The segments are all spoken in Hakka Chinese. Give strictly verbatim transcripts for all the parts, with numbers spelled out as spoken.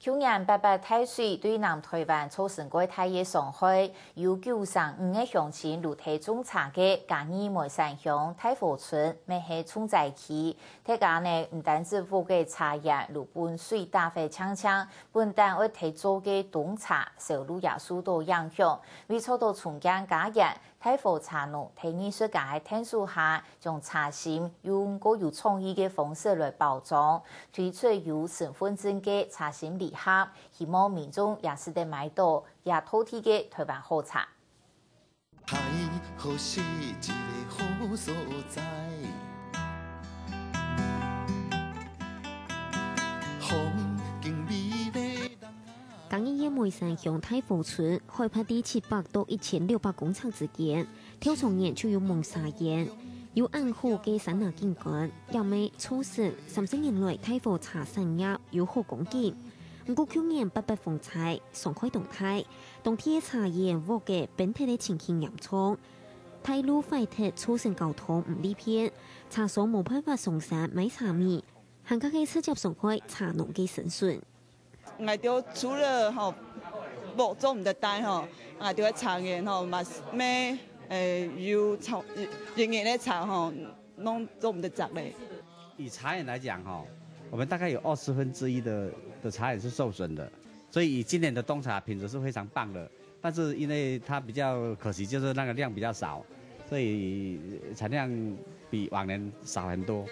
舊年八八大水對南臺灣造成過大个傷害，有九成五个鄉親留低種茶个嘉義梅山鄉大和村，乜係重災區。大家呢，毋單止屋个茶園攄分水打忒淨淨，本旦愛提做个冬茶銷路也受到影響。為做到重建家園， 大和茶農在藝術家个𢯭手下，將茶心用過有創意个方式來包裝，推出有身分證个茶心禮盒，希望民眾也使得買到這道地个臺灣好茶。嘉義縣梅山鄉大和村，海拔在七百到一千六百公尺之間，頭長年就有望沙煙，有恁好个山林景觀，也乜造成三十年來大和茶產業有好光景。毋過舊年八八風災，傷害當大，當地个茶園屋个崩忒个情形嚴重，大路壞忒造成交通毋利便，茶商無辦法上山買茶米，還較係直接傷害茶農个生存。 𠊎兜除了吼，屋做毋得戴吼，𠊎兜个茶園吼，嘛係，誒，有茶，一年个茶吼，攏做毋得摘咧。以茶園來講吼，我們大概有二十分之一的，的茶園是受損的，所以以今年的冬茶品質是非常棒的。 但是因為它比較可惜，就是那個量比較少，所以產量比往年少很多。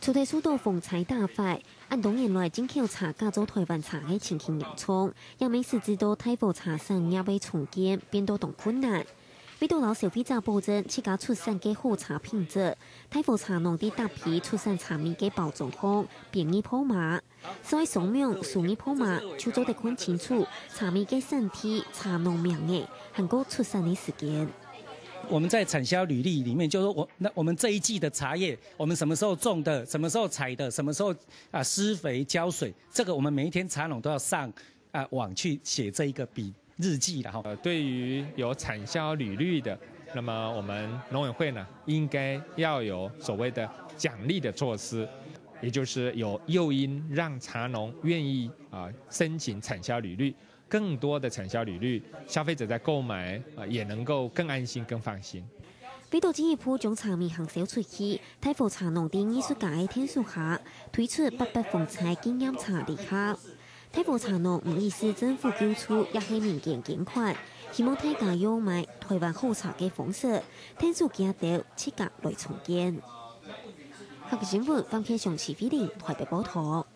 除忒受到風災打壞，恁多年來進口茶假做臺灣茶个情形嚴重，也乜使得到大和茶產業个重建變到當困難。為到摎消費者保證自家出產个好茶品質，大和茶農在搭配出產茶米个包裝項，編入號碼， 所以商名輸入號碼就做得看清楚茶米个產地、茶農名仔，還過出產个時間。我們在產銷履歷裡面就說我，那我們這一季的茶葉，我們什麼時候種的，什麼時候採的，什麼時候，啊，施肥、澆水，這個我們每一天茶農都要上，啊，網去寫這一個筆 日記啦，吼。呃，對於有產銷履歷的，那麼我們農委會呢，應該要有所謂的獎勵的措施，也就是有誘因讓茶農願意，啊，申請產銷履歷，更多的產銷履歷，消費者在購買，啊，也能夠更安心、更放心。為到進一步將茶米行銷出去，大和茶農在藝術家个𢯭手下，推出八八風災紀念茶禮盒。 大和茶農毋理係政府救助也係民間捐款，希望大家用買臺灣好茶个方式，𢯭手佢兜自家來重建。客家新聞，范啟雄、徐飛玲，臺北報導。